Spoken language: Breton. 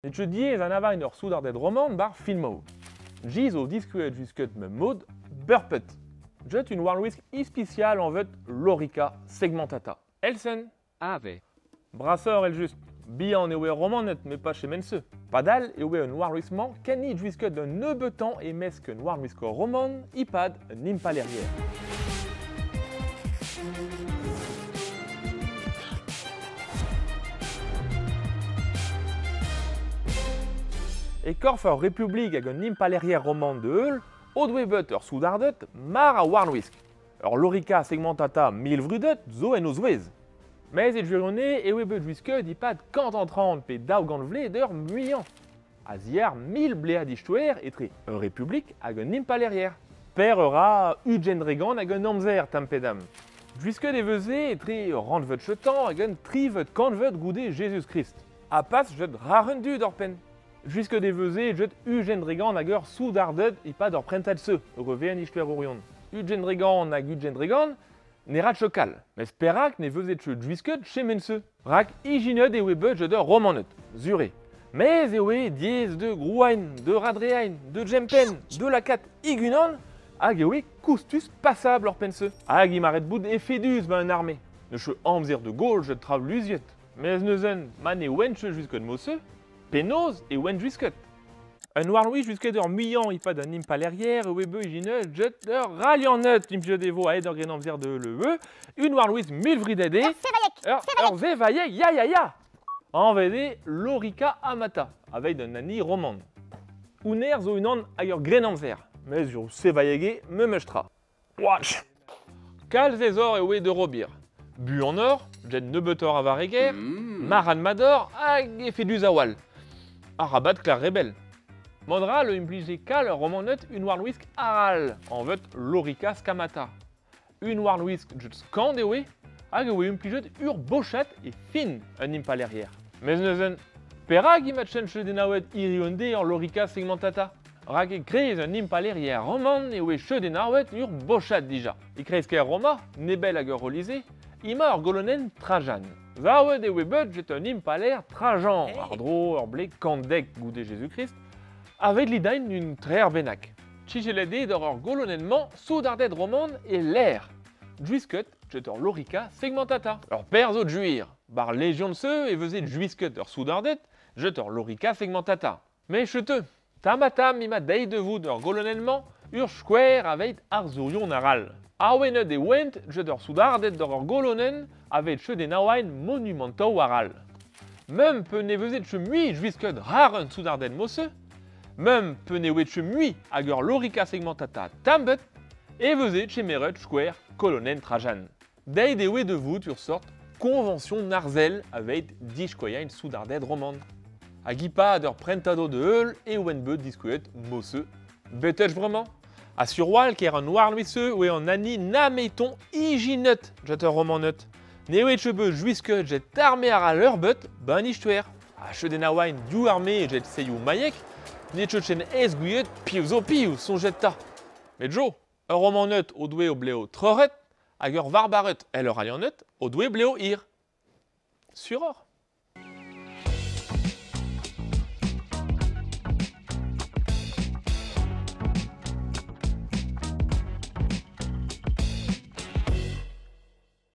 Ne ket diaes anavañ ur soudarded roman bar filmoù. Ji zo diskuet jusket ma mod beurpet. Jet un warlwisk ispisial anvet Lorica segmentata. Elsen. Ave. Brasseur el just. Bihan eo e romanet me pas chemense. Padal eo un warlwiskmañ kenni jusket d'un nebeutañ e mesk un warlwisk roman ipad un impalerier. E korf ur republik hag un impalerier roman de heul, o doe bet ur soudardet mar a warlwisk. Ur lorica segmentata milvrudet zo en o zouez. Mez e gwirionez eo bet juisket ipad 130 pe daou gant vle d'ur muiañ. A ziar mil blead istoer etre ur republik hag un impalerier. Per ur a ugent dregant hag un amzer tamm-pe-damm. Juisket e veze etre ur rannvet chetan hag un trivet kantvet goude Jezuz-Krist. Ha pas jet raren dud ur penn. Juisket e veze jet ugent dregant hag ur soudardet ipad ur prentad se, reve an istoer orion. Ugent dregant hag ugent dregant, ne rat chokal. Mez perak ne veze che juisket chemen se. Rak ijinet eo bet jet ur romanet, zure. Mez eo diez de grouain, de radreain, de jempen, de lakat igunan, hag eo koustus passable ur pense. Hag imaret bout efedus ba un arme. Ne che amzer de Gaulle jet trav luziet. Mez neuzen ma ne wenche jusket mose, penaos e wen jusket. Un warlwi jusket ur muiañ ipad un impalerier eo beu ijinet jet ur ralianet implijet evo aet ur gren amzer de le e, un warlwiz milvridede, ur zevaiek ya ya ya. Anvede Lorica Amata, aveit un ani roman. Uner zo unan hag ur gren amzer, mez ur sevaiege meumestra. Watch. Kalz ezor eo de robir. Bu an ur, jet nebeutoc'h a vareger, maran mador hag efedus a-wal. Arabat klar rebel. Mandra le implije kal ur romanet un warlwisk aral, anvet Lorica Scamata. Un warlwisk jet skand eo hag eo implijet ur bochat e fin un impalerier. Mez neuzen, perak imat chenche denaouet irionde ur Lorica segmentata? Rak e krez un impalerier roman eo e chedenaouet ur bochat dija. E krez ker Roma, nebel hag ur Olysée, ima ur golonen Trajan. Zaouet eo bet jet un impaler Trajan, hey. Ar dro ur ble kandek goude Jésus-Christ, avet lidain un trer benak. Chigelede d'ur ur golonennement soudarded roman e l'air. Juisket jet ur Lorica segmentata. Ur perz o juir, bar légion de se e veze juisket ur soudarded, jet ur Lorica segmentata. Mais cheteux, tamatam ima deiz de vout ur golonennement ur skouer aveit arzourion aral. Awenet e went jet ur soudarded d'ur ur golonen avet che denaouain monumentau aral. Mem pe ne vezet che mui juisket rar un soudarded mosse, mem pe ne wet che mui hag ur Lorica segmentata tambet, e vezet che meret skouer kolonen Trajan. Deiz e oe de vout ur sort convention narzel aveit diskoyain soudarded roman. Hag ipad ur prentado de heul e oen beut diskuet mosse. Betech vraiment? A surwal ker an warlwise oe an ani nameton ijinet jet ur romanet. Ne oe che beut juisket jet arme ar a leur beut ban ichtouer. A che denaouain diou arme jet seiou maiek, ne che chen ez gouiet piv zo piv son jet ta. Met jo, ur romanet o doe o bleo troret, hag ur varbaret el ur alianet o doe bleo ir. Suror.